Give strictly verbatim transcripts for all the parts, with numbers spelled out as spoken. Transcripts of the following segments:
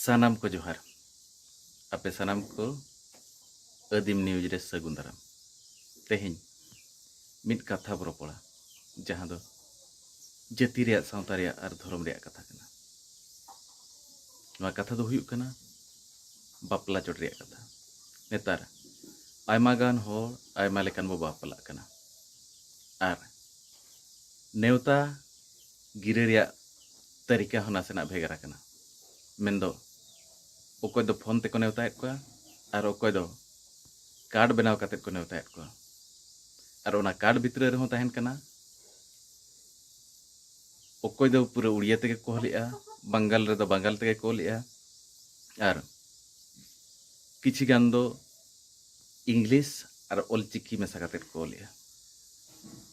ᱥᱟᱱᱟᱢ ᱠᱚ ᱡᱚᱦᱟᱨ᱾ ᱟᱯᱮ ᱥᱟᱱᱟᱢ ᱠᱚ ᱟᱹᱫᱤᱢ ᱱᱤᱭᱩᱡᱽ ᱨᱮ ᱥᱟᱹᱜᱩᱱ ᱫᱟᱨᱟᱢ᱾ ᱛᱮᱦᱮᱧ ᱢᱤᱫ ᱠᱟᱛᱷᱟ ᱵᱚ ᱨᱚᱯᱚᱲᱟ, ᱡᱟᱦᱟᱸ ᱫᱚ ᱡᱟᱹᱛᱤ ᱨᱮᱭᱟᱜ, ᱥᱟᱶᱛᱟ ᱨᱮᱭᱟᱜ ᱟᱨ ᱫᱷᱚᱨᱚᱢ ᱨᱮᱭᱟᱜ ᱠᱟᱛᱷᱟ ᱠᱟᱱᱟ᱾ ᱱᱚᱣᱟ ᱠᱟᱛᱷᱟ ᱫᱚ ᱦᱩᱭᱩᱜ ᱠᱟᱱᱟ ᱵᱟᱯᱞᱟ ᱪᱚᱴ ᱨᱮᱭᱟᱜ ᱠᱟᱛᱷᱟ᱾ ᱱᱮᱛᱟᱨ ᱟᱭᱢᱟ ᱜᱟᱱ ᱦᱚᱲ ᱟᱭᱢᱟ ᱞᱮᱠᱟᱱ ᱵᱚ ᱵᱟᱯᱞᱟᱜ ᱠᱟᱱᱟ, ᱟᱨ ᱱᱮᱣᱛᱟ ᱜᱤᱨᱟᱹ ᱨᱮᱭᱟᱜ ᱛᱟᱹᱨᱤᱠᱟ ᱦᱚᱸ ᱱᱟᱥᱮᱱᱟᱜ ᱵᱷᱮᱜᱟᱨ ᱟᱠᱟᱱᱟ᱾ ᱢᱮᱱᱫᱚ ᱚᱠᱚᱭ ᱫᱚ ᱯᱷᱳᱱ ᱛᱮᱠᱚ ᱱᱮᱣᱛᱟᱭᱮᱫ ᱠᱚᱣᱟ, ᱟᱨ ᱚᱠᱚᱭ ᱫᱚ ᱠᱟᱨᱰ ᱵᱮᱱᱟᱣ ᱠᱟᱛᱮᱫ ᱠᱚ ᱱᱮᱣᱛᱟᱭᱮᱫ ᱠᱚᱣᱟ᱾ ᱟᱨ ᱚᱱᱟ ᱠᱟᱨᱰ ᱵᱷᱤᱛᱨᱤ ᱨᱮᱦᱚᱸ ᱛᱟᱦᱮᱱ ᱠᱟᱱᱟ, ᱚᱠᱚᱭ ᱫᱚ ᱯᱩᱨᱟᱹ ᱩᱲᱤᱭᱟ ᱛᱮᱜᱮ ᱠᱚ ᱚᱞᱮᱜᱼᱟ, ᱵᱟᱝᱜᱟᱞ ᱨᱮᱫᱚ ᱵᱟᱝᱜᱟᱞ ᱛᱮᱜᱮ ᱠᱚ ᱚᱞᱮᱜᱼᱟ, ᱟᱨ ᱠᱤᱪᱷᱤ ᱜᱟᱱ ᱫᱚ ᱤᱝᱞᱤᱥ ᱟᱨ ᱚᱞᱪᱤᱠᱤ ᱢᱮᱥᱟ ᱠᱟᱛᱮᱫ ᱠᱚ ᱚᱞᱮᱜᱼᱟ᱾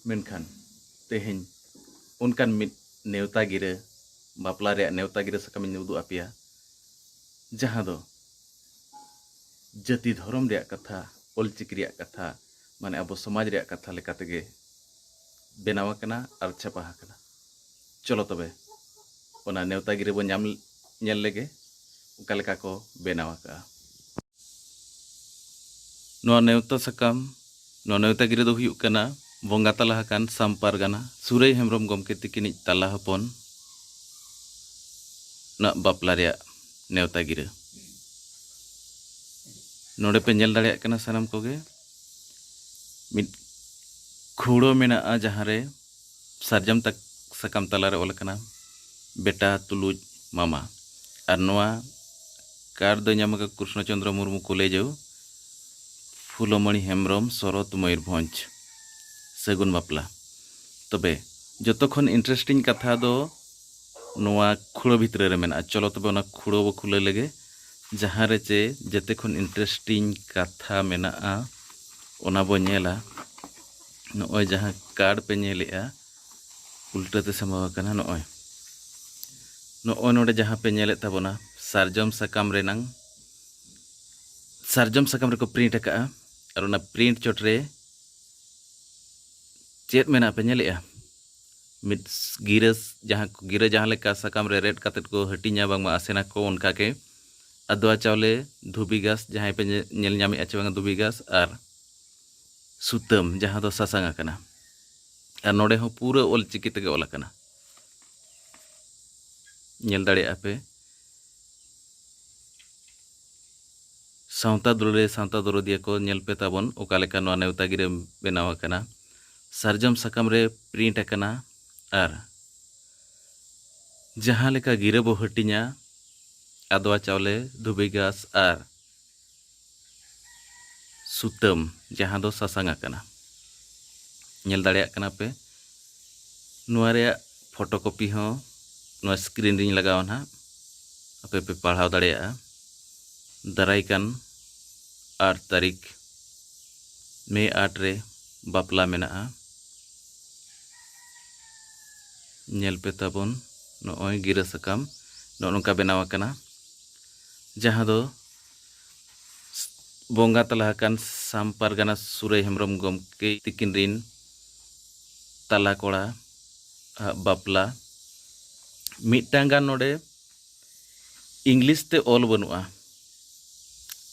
ᱢᱮᱱᱠᱷᱟᱱ ᱛᱮᱦᱮᱧ ᱚᱱᱠᱟᱱ ᱢᱤᱫ ᱱᱮᱣᱛᱟ ᱜᱤᱨᱟᱹ, ᱵᱟᱯᱞᱟ ᱨᱮᱭᱟᱜ ᱱᱮᱣᱛᱟ ᱜᱤᱨᱟᱹ ᱥᱟᱠᱟᱢ ᱤᱧ ᱩᱫᱩᱜ ᱟᱯᱮᱭᱟ, ᱡᱟᱦᱟᱸ ᱫᱚ ᱡᱟᱹᱛᱤ ᱫᱷᱚᱨᱚᱢ ᱨᱮᱭᱟᱜ ᱠᱟᱛᱷᱟ, ᱚᱞᱪᱤᱠᱤ ᱨᱮᱭᱟᱜ ᱠᱟᱛᱷᱟ, ᱢᱟᱱᱮ ᱟᱵᱚ ᱥᱚᱢᱟᱡᱽ ᱨᱮᱭᱟᱜ ᱠᱟᱛᱷᱟ ᱞᱮᱠᱟ ᱛᱮᱜᱮ ᱵᱮᱱᱟᱣ ᱟᱠᱟᱱᱟ ᱟᱨ ᱪᱷᱟᱯᱟ ᱟᱠᱟᱱᱟ᱾ ᱪᱚᱞᱚ ᱛᱚᱵᱮ ᱚᱱᱟ ᱱᱮᱣᱛᱟ ᱜᱤᱨᱟᱹ ᱵᱚᱱ ᱧᱟᱢ, ᱧᱮᱞ ᱞᱮᱜᱮ ᱚᱠᱟ ᱞᱮᱠᱟ ᱠᱚ ᱵᱮᱱᱟᱣ ᱟᱠᱟᱜᱼᱟ᱾ ᱱᱚᱣᱟ ᱱᱮᱣᱛᱟ ᱥᱟᱠᱟᱢ, ᱱᱚᱣᱟ ᱱᱮᱣᱛᱟ ᱜᱤᱨᱟᱹ ᱫᱚ ᱦᱩᱭᱩᱜ ᱠᱟᱱᱟ ᱵᱚᱸᱜᱟ ᱛᱟᱞᱟ ᱟᱠᱟᱱ ᱥᱟᱢ ᱯᱟᱨᱜᱟᱱᱟ ᱥᱩᱨᱟᱹᱭ ᱦᱮᱢᱵᱨᱚᱢ ᱜᱚᱢᱠᱮ ᱛᱤᱠᱤᱱᱤᱡ ᱛᱟᱞᱟ ᱦᱚᱯᱚᱱ ᱱᱟᱜ ᱵᱟᱯᱞᱟ ᱨᱮᱭᱟᱜ ᱱᱮᱣᱛᱟ ᱜᱤᱨᱟᱹ᱾ ᱱᱚᱰᱮ ᱯᱮ ᱧᱮᱞ ᱫᱟᱲᱮᱭᱟᱜ ᱠᱟᱱᱟ ᱥᱟᱱᱟᱢ ᱠᱚᱜᱮ, ᱢᱤᱫ ᱠᱷᱩᱲᱟᱹ ᱢᱮᱱᱟᱜᱼᱟ, ᱡᱟᱦᱟᱸ ᱨᱮ ᱥᱟᱨᱡᱚᱢ ᱛᱟᱠ-, ᱥᱟᱠᱟᱢ ᱛᱟᱞᱟᱨᱮ ᱚᱞ ᱟᱠᱟᱱᱟ, "ᱵᱮᱴᱟ ᱛᱩᱞᱩᱡ ᱢᱟᱢᱟ", ᱟᱨ ᱱᱚᱣᱟ ᱠᱟᱨᱰ ᱫᱚᱭ ᱧᱟᱢ ᱟᱠᱟᱫᱟ ᱠᱨᱤᱥᱱᱚ ᱪᱚᱱᱫᱨᱚ ᱢᱩᱨᱢᱩ ᱠᱚᱞᱮᱡᱽ, ᱯᱷᱩᱞᱚᱢᱚᱬᱤ ᱦᱮᱢᱵᱨᱚᱢ, ᱥᱚᱨᱚᱛ, ᱢᱚᱭᱩᱨᱵᱷᱚᱸᱡᱽ᱾ ᱥᱟᱹᱜᱩᱱ ᱵᱟᱯᱞᱟ᱾ ᱛᱚᱵᱮ ᱡᱚᱛᱚ ᱠᱷᱚᱱ interesting ᱠᱟᱛᱷᱟ ᱫᱚ ᱱᱚᱣᱟ ᱠᱷᱩᱲᱟᱹ ᱵᱷᱤᱛᱨᱤ ᱨᱮ ᱢᱮᱱᱟᱜᱼᱟ᱾ ᱪᱚᱞᱚ ᱛᱚᱵᱮ ᱚᱱᱟ ᱠᱷᱩᱲᱟᱹ ᱵᱚ ᱠᱷᱩᱞᱟᱹᱣ ᱞᱮᱜᱮ, ᱡᱟᱦᱟᱸ ᱨᱮ ᱪᱮ ᱡᱮᱛᱮ ᱠᱷᱚᱱ interesting ᱠᱟᱛᱷᱟ ᱢᱮᱱᱟᱜᱼᱟ, ᱚᱱᱟ ᱵᱚ ᱧᱮᱞᱟ᱾ ᱱᱚᱜᱼᱚᱭ ᱡᱟᱦᱟᱸ ᱠᱟᱨᱰ ᱯᱮ ᱧᱮᱞᱮᱜᱼᱟ, ᱩᱞᱴᱟᱹ ᱛᱮ ᱥᱟᱢᱵᱟᱣ ᱟᱠᱟᱱᱟ᱾ ᱱᱚᱜᱼᱚᱭ, ᱱᱚᱜᱼᱚᱭ ᱱᱚᱰᱮ ᱡᱟᱦᱟᱸ ᱯᱮ ᱧᱮᱞᱮᱫ ᱛᱟᱵᱚᱱᱟ, ᱥᱟᱨᱡᱚᱢ ᱥᱟᱠᱟᱢ ᱨᱮᱱᱟᱝ, ᱥᱟᱨᱡᱚᱢ ᱥᱟᱠᱟᱢ ᱨᱮᱠᱚ print ᱟᱠᱟᱜᱼᱟ, ᱟᱨ ᱚᱱᱟ print ᱪᱚᱴ ᱨᱮ ᱪᱮᱫ ᱢᱮᱱᱟᱜᱼᱟ ᱯᱮ ᱧᱮᱞᱮᱜᱼᱟ? ᱢᱤᱫ ᱜᱤᱨᱟᱹ, ᱡᱟᱦᱟᱸ ᱜᱤᱨᱟᱹ ᱡᱟᱦᱟᱸ ᱞᱮᱠᱟ ᱥᱟᱠᱟᱢ ᱨᱮ ᱨᱮᱫ ᱠᱟᱛᱮᱫ ᱠᱚ ᱦᱟᱹᱴᱤᱧᱟ, ᱵᱟᱝᱢᱟ ᱟᱥᱮᱱᱟ ᱠᱚ, ᱚᱱᱠᱟ ᱜᱮ ᱟᱫᱽᱣᱟ ᱪᱟᱣᱞᱮ, ᱫᱷᱩᱵᱤ ᱜᱷᱟᱥ, ᱡᱟᱦᱟᱸᱭ ᱯᱮ ᱧᱮ-, ᱧᱮᱞ ᱧᱟᱢᱮᱫᱼᱟ ᱪᱮ ᱵᱟᱝ, ᱫᱷᱩᱵᱤ ᱜᱷᱟᱥ ᱟᱨ ᱥᱩᱛᱟᱹᱢ, ᱡᱟᱦᱟᱸ ᱫᱚ ᱥᱟᱥᱟᱝ ᱟᱠᱟᱱᱟ᱾ ᱟᱨ ᱱᱚᱰᱮ ᱦᱚᱸ ᱯᱩᱨᱟᱹ ᱚᱞ ᱪᱤᱠᱤ ᱛᱮᱜᱮ ᱚᱞ ᱟᱠᱟᱱᱟ, ᱧᱮᱞ ᱫᱟᱲᱮᱭᱟᱜᱼᱟ ᱯᱮ᱾ ᱥᱟᱶᱛᱟ ᱫᱩᱞᱟᱹᱲᱤᱭᱟᱹ ᱥᱟᱶᱛᱟ ᱫᱚᱨᱚᱫᱤᱭᱟᱹ ᱠᱚ, ᱧᱮᱞ ᱯᱮ ᱛᱟᱵᱚᱱ ᱚᱠᱟ ᱞᱮᱠᱟ ᱱᱚᱣᱟ ᱱᱮᱣᱛᱟ ᱜᱤᱨᱟᱹ ᱵᱮᱱᱟᱣ ᱟᱠᱟᱱᱟ, ᱥᱟᱨᱡᱚᱢ ᱥᱟᱠᱟᱢ ᱨᱮ ᱯᱨᱤᱱᱴ ᱟᱠᱟᱱᱟ᱾ ᱟᱨ ᱡᱟᱦᱟᱸ ᱞᱮᱠᱟ ᱜᱤᱨᱟᱹ ᱵᱚ ᱦᱟᱹᱴᱤᱧᱟ, ᱟᱫᱽᱣᱟ ᱪᱟᱣᱞᱮ, ᱫᱷᱩᱵᱤ ᱜᱷᱟᱥ ᱟᱨ ᱥᱩᱛᱟᱹᱢ, ᱡᱟᱦᱟᱸ ᱫᱚ ᱥᱟᱥᱟᱝ ᱟᱠᱟᱱᱟ, ᱧᱮᱞ ᱫᱟᱲᱮᱭᱟᱜ ᱠᱟᱱᱟ ᱯᱮ᱾ ᱱᱚᱣᱟ ᱨᱮᱭᱟᱜ ᱯᱷᱳᱴᱳ ᱠᱚᱯᱤ ᱦᱚᱸ ᱱᱚᱣᱟ ᱥᱠᱨᱤᱱ ᱨᱤᱧ ᱞᱟᱜᱟᱣᱟ ᱱᱟᱦᱟᱜ, ᱟᱯᱮ ᱯᱮ ᱯᱟᱲᱦᱟᱣ ᱫᱟᱲᱮᱭᱟᱜᱼᱟ᱾ ᱫᱟᱨᱟᱭ ᱠᱟᱱ ᱟᱴ ᱛᱟᱹᱨᱤᱠᱷ ᱢᱮ ᱟᱴ ᱨᱮ ᱵᱟᱯᱞᱟ ᱢᱮᱱᱟᱜᱼᱟ᱾ ᱧᱮᱞ ᱯᱮ ᱛᱟᱵᱚᱱ, ᱱᱚᱜᱼᱚᱭ ᱜᱤᱨᱟᱹ ᱥᱟᱠᱟᱢ ᱱᱚᱜᱼᱚ ᱱᱚᱝᱠᱟ ᱵᱮᱱᱟᱣ ᱟᱠᱟᱱᱟ, ᱡᱟᱦᱟᱸ ᱫᱚ ᱵᱚᱸᱜᱟ ᱛᱟᱞᱟ ᱟᱠᱟᱱ ᱥᱟᱢ ᱯᱟᱨᱜᱟᱱᱟ ᱥᱩᱨᱟᱹᱭ ᱦᱮᱢᱵᱨᱚᱢ ᱜᱚᱢᱠᱮ ᱛᱤᱠᱤᱱ ᱨᱤᱱ ᱛᱟᱞᱟ ᱠᱚᱲᱟ ᱟᱜ ᱵᱟᱯᱞᱟ᱾ ᱢᱤᱫᱴᱟᱝ ᱜᱟᱱ ᱱᱚᱰᱮ ᱤᱝᱞᱤᱥ ᱛᱮ ᱚᱞ ᱵᱟᱹᱱᱩᱜᱼᱟ᱾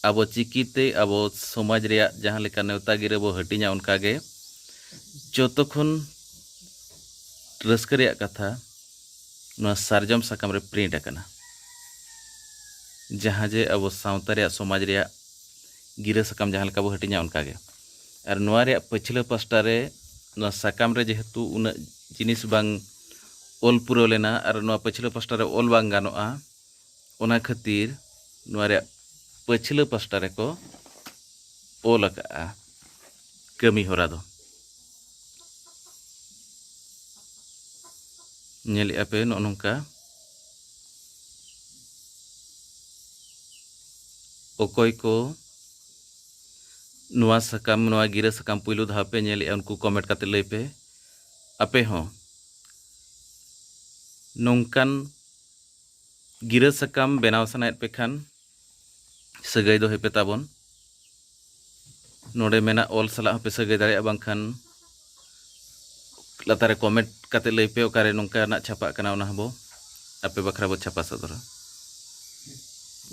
ᱟᱵᱚ ᱪᱤᱠᱤ ᱛᱮ ᱟᱵᱚ ᱥᱚᱢᱟᱡᱽ ᱨᱮᱭᱟᱜ ᱡᱟᱦᱟᱸ ᱞᱮᱠᱟ ᱱᱮᱣᱛᱟ ᱜᱤᱨᱟᱹ ᱵᱚ ᱦᱟᱹᱴᱤᱧᱟ, ᱚᱱᱠᱟ ᱜᱮ ᱡᱚᱛᱚ ᱠᱷᱚᱱ ᱨᱟᱹᱥᱠᱟᱹ ᱨᱮᱭᱟᱜ ᱠᱟᱛᱷᱟ, ᱱᱚᱣᱟ ᱥᱟᱨᱡᱚᱢ ᱥᱟᱠᱟᱢ ᱨᱮ ᱯᱨᱤᱱᱴ ᱟᱠᱟᱱᱟ, ᱡᱟᱦᱟᱸ ᱡᱮ ᱟᱵᱚ ᱥᱟᱶᱛᱟ ᱨᱮᱭᱟᱜ, ᱥᱚᱢᱟᱡᱽ ᱨᱮᱭᱟᱜ ᱜᱤᱨᱟᱹ ᱥᱟᱠᱟᱢ ᱡᱟᱦᱟᱸ ᱞᱮᱠᱟ ᱵᱚ ᱦᱟᱹᱴᱤᱧᱟ, ᱚᱱᱠᱟ ᱜᱮ᱾ ᱟᱨ ᱱᱚᱣᱟ ᱨᱮᱭᱟᱜ ᱯᱟᱹᱪᱷᱞᱟᱹ ᱯᱟᱥᱴᱟ ᱨᱮ, ᱱᱚᱣᱟ ᱥᱟᱠᱟᱢ ᱨᱮ ᱡᱮᱦᱮᱛᱩ ᱩᱱᱟᱹᱜ ᱡᱤᱱᱤᱥ ᱵᱟᱝ ᱚᱞ ᱯᱩᱨᱟᱹᱣ ᱞᱮᱱᱟ ᱟᱨ ᱱᱚᱣᱟ ᱯᱟᱹᱪᱷᱞᱟᱹ ᱯᱟᱥᱴᱟ ᱨᱮ ᱚᱞ ᱵᱟᱝ ᱜᱟᱱᱚᱜᱼᱟ, ᱚᱱᱟ ᱠᱷᱟᱹᱛᱤᱨ ᱱᱚᱣᱟ ᱨᱮᱭᱟᱜ ᱯᱟᱹᱪᱷᱞᱟᱹ ᱯᱟᱥᱴᱟ ᱨᱮᱠᱚ ᱚᱞ ᱟᱠᱟᱫᱼᱟ ᱠᱟᱹᱢᱤ ᱦᱚᱨᱟ ᱫᱚ᱾ ᱧᱮᱞᱮᱫᱼᱟ ᱯᱮ ᱱᱚᱜᱼᱚ ᱱᱚᱝᱠᱟ᱾ ᱚᱠᱚᱭ ᱠᱚ ᱱᱚᱣᱟ ᱥᱟᱠᱟᱢ, ᱱᱚᱣᱟ ᱜᱤᱨᱟᱹ ᱥᱟᱠᱟᱢ ᱯᱩᱭᱞᱩ ᱫᱷᱟᱣ ᱯᱮ ᱧᱮᱞᱮᱫᱼᱟ, ᱩᱱᱠᱩ ᱠᱚᱢᱮᱱᱴ ᱠᱟᱛᱮ ᱞᱟᱹᱭ ᱯᱮ᱾ ᱟᱯᱮ ᱦᱚᱸ ᱱᱚᱝᱠᱟᱱ ᱜᱤᱨᱟᱹ ᱥᱟᱠᱟᱢ ᱵᱮᱱᱟᱣ ᱥᱟᱱᱟᱭᱮᱫ ᱯᱮ ᱠᱷᱟᱱ, ᱥᱟᱹᱜᱟᱹᱭ ᱫᱚᱦᱚᱭ ᱯᱮ ᱛᱟᱵᱚᱱ᱾ ᱱᱚᱰᱮ ᱢᱮᱱᱟᱜ ᱚᱞ ᱥᱟᱞᱟᱜ ᱦᱚᱸᱯᱮ ᱥᱟᱹᱜᱟᱹᱭ ᱫᱟᱲᱮᱭᱟᱜᱼᱟ, ᱵᱟᱝᱠᱷᱟᱱ ᱞᱟᱛᱟᱨ ᱨᱮ ᱠᱚᱢᱮᱱᱴ ᱠᱟᱛᱮ ᱞᱟᱹᱭ ᱯᱮ ᱚᱠᱟᱨᱮ ᱱᱚᱝᱠᱟᱱᱟᱜ ᱪᱷᱟᱯᱟᱜ ᱠᱟᱱᱟ, ᱚᱱᱟ ᱦᱚᱸᱵᱚ ᱟᱯᱮ ᱵᱟᱠᱷᱨᱟ ᱵᱚ ᱪᱷᱟᱯᱟ ᱥᱚᱫᱚᱨᱟ᱾